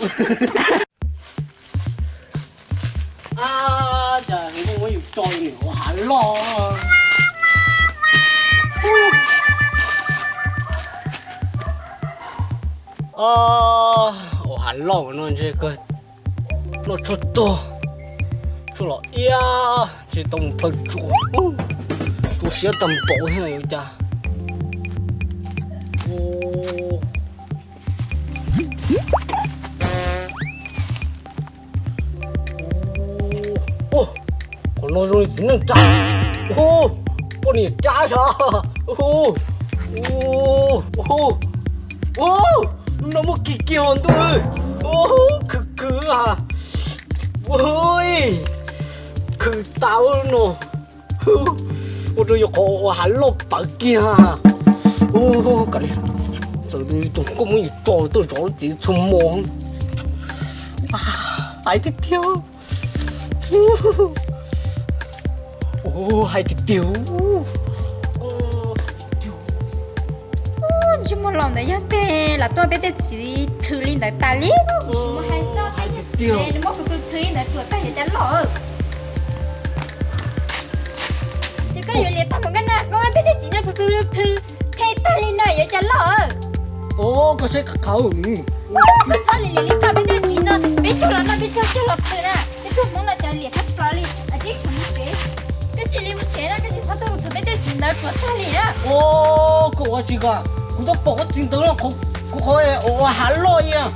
Ab, cas nkauj muab yus tso li ua hav loj. Ua hav loj no ntshe kawg noj tshuaj tuag, tshuaj los iab, tsis tau mus plhaw tsuas, tsuas siab tag npaum thiab yuav cas. Qhov no zoo li txiv neej rab, poj niam rab sav. Lub no muaj kis kiag ntuj, khwv khwv, khwv tas no. Ua rau yus qhov ua hav loj pawv kiag. Kav liam, txawm tus nkauj muab yus tso tuaj zov lub txiv txhua hmo. Hais tiag tiag, hais tiag tiag. Ntsej muag laus ntawd yog tej los tuaj peb tej txiv plhws li ntawd tas li. Hais tiag tiag, nws muab plhws plhws li ntawd ruam tag yuav cas loj. Ces koj yuav liam tag mus koj na, koj muab peb tej txiv no plhws plhws plhws plhws tag li no yuav cas loj. Koj saib qhov, koj txhob liam liam li koj peb tej txiv no, peb cog los noj peb cog cog los plhws na, peb tug Hmoob no cov liam tag plaws li. Koj cia li mus tsev na, koj tsis txhob tuaj plhws peb tej txiv ntawd ruam tag li na. Koj ua tsis kom kuv tuaj pom koj txiv ntawd no, kuv qhov ua hav loj ib yam,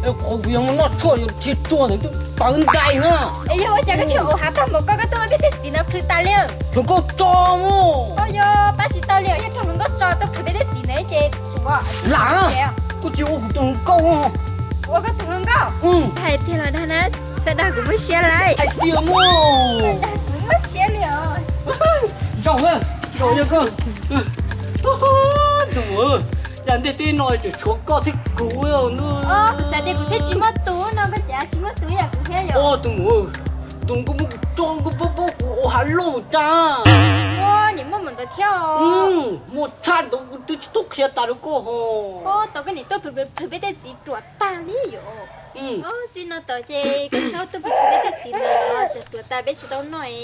qhov kuv yuav mus noj tshuaj yuav dhia ruam ntawd twb pawv ntais na. Es yog ua cas koj thiaj ua hav tag npaum koj, koj tuaj muab peb tej txiv ntawd plhws tas li. Hluas nkauj tso mus. Yog pab tsis tau li os, yog raug hluas nkauj tso tuaj plhws peb tej txiv ntawd ces tsuav lam. Koj tsis ua kuv tus hluas nkauj. Ua koj tus hluas nkauj. Hais tiag los dag na, xav dag kuv muaj siab lawm. Hais tiag mas. Dag kuv muaj siab li os. Zaum, zaum yog koj. Tus muam, cas ntej teb no tseem tshuav koj thiab kuv. Kuv xav tias kuv thiaj tsis muaj tus no, koj cas tsis muaj tus yam kuv thiab yom. Tus muam, tus nkauj muab kuv tso, nkauj paub paub kuv ua hav loj tag. Niam muaj mus ntawd thiab. Muaj tshaj ntawd kuv twb tsis tau qhia tas rau koj ho. Tau koj niam tuaj plhws plhws peb tej txiv ruam tag li yom. Txij no tod ces koj txhob tuaj plhws peb tej txiv ntawd, tsam ruam tas peb tsis tau noj.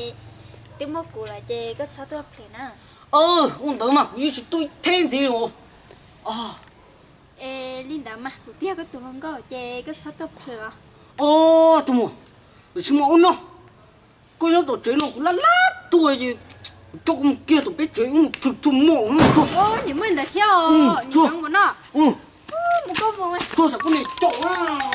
Twb muaj kuv lawm ces koj txhob tuaj plhws na. Ua ntawd mas kuv yeej tsis tuaj ib theb ntxiv os. Es li ntawd mas kuv twb yog koj tus hluas nkauj ces koj txhob tuaj plhws os. Tus muam, tab sis mas ua no, koj nyob tom tsev no kuv laj laj tuaj ces coj koj mus kiag tom peb tsev mus plhws txhua hmo na. Niam muaj ntawd thiab os, niam muaj no. Mus koj mus. Tsuag xam koj niam caum na.